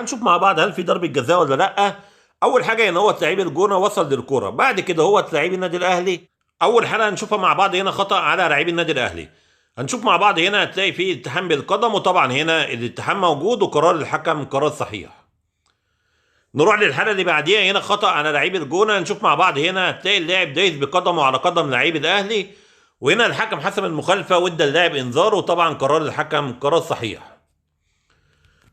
نشوف مع بعض هل في ضربه جزاء ولا لا. اول حاجة هنا هو لعيب الجونه وصل للكرة، بعد كده هو لعيب النادي الاهلي. اول حاله هنشوفها مع بعض هنا خطا على لعيب النادي الاهلي. هنشوف مع بعض هنا هتلاقي فيه التحام بالقدم، وطبعا هنا الالتحام موجود وقرار الحكم قرار صحيح. نروح للحالة اللي بعديها، هنا خطا على لعيب الجونه. هنشوف مع بعض هنا هتلاقي اللاعب دايس بقدمه على قدم لعيب الاهلي، وهنا الحكم حسب المخالفة وادى اللاعب انذار، وطبعا قرار الحكم قرار صحيح.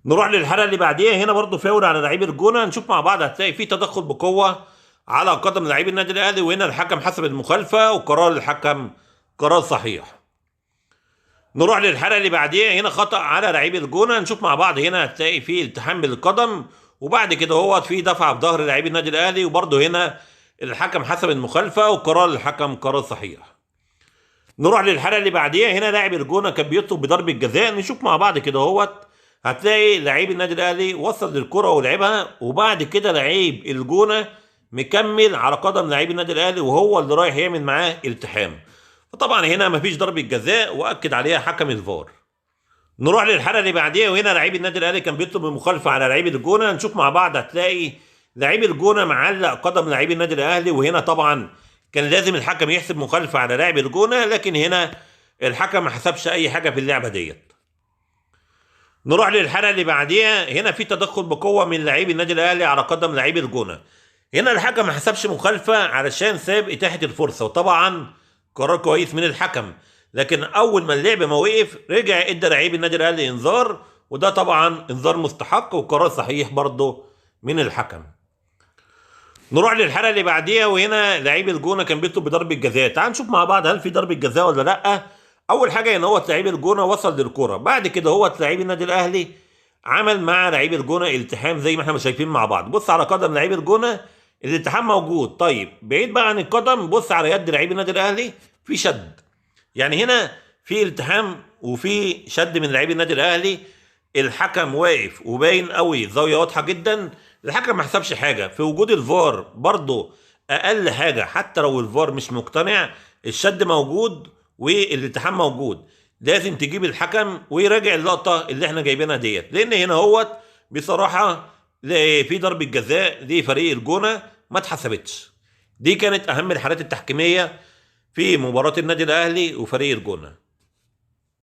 نروح للحالة اللي بعديها، هنا برضو فاول على لعيب الجونه. هنشوف مع بعض هتلاقي فيه تدخل بقوة على قدم لعيب النادي الاهلي، وهنا الحكم حسب المخالفة وقرار الحكم قرار صحيح. نروح للحالة اللي بعديها، هنا خطا على لعيب الجونه. نشوف مع بعض هنا هتلاقي فيه التحام بالقدم، وبعد كده هو في دفعه في ظهر لعيب النادي الاهلي، وبرضه هنا الحكم حسب المخالفة وقرار الحكم قرار صحيح. نروح للحالة اللي بعديها، هنا لاعب الجونه كان بيطلب بضربه جزاء. نشوف مع بعض كده اهوت هتلاقي لعيب النادي الاهلي وصل للكرة ولعبها، وبعد كده لعيب الجونه مكمل على قدم لعيب النادي الاهلي وهو اللي رايح يعمل معاه التحام، فطبعا هنا مفيش ضربه جزاء واكد عليها حكم الفار. نروح للحالة اللي بعديها، وهنا لعيب النادي الاهلي كان بيطلب مخالفة على لعيب الجونه. نشوف مع بعض هتلاقي لعيب الجونه معلق قدم لعيب النادي الاهلي، وهنا طبعا كان لازم الحكم يحسب مخالفة على لاعب الجونه، لكن هنا الحكم ما حسبش اي حاجة في اللعبة ديت. نروح للحالة اللي بعديها، هنا في تدخل بقوة من لعيب النادي الاهلي على قدم لعيب الجونه. هنا الحكم ما حسبش مخالفة علشان ساب اتاحة الفرصة، وطبعا قرار كويس من الحكم، لكن اول ما اللعب ما وقف رجع ادى لعيب النادي الاهلي انذار، وده طبعا انذار مستحق وقرار صحيح برضه من الحكم. نروح للحالة اللي بعديها، وهنا لعيب الجونه كان بيطلب بضربه جزاء. تعال نشوف مع بعض هل في ضربه جزاء ولا لا. اول حاجة ان هو لعيب الجونه وصل للكرة، بعد كده هو لعيب النادي الاهلي عمل مع لعيب الجونه التحام زي ما احنا شايفين مع بعض. بص على قدم لعيب الجونه الالتحام موجود، طيب بعيد بقى عن القدم بص على يد لعيب النادي الاهلي في شد، يعني هنا في التحام وفي شد من لعيب النادي الاهلي. الحكم واقف وباين قوي، زاوية واضحة جدا، الحكم ما حسبش حاجة. في وجود الفار برضه اقل حاجة، حتى لو الفار مش مقتنع الشد موجود والالتحام موجود، لازم تجيب الحكم ويراجع اللقطة اللي احنا جايبينها ديت، لان هنا هوت بصراحة في ضربه جزاء لفريق الجونه ما اتحسبتش. دي كانت اهم الحالات التحكيميه في مباراة النادي الاهلي وفريق الجونه.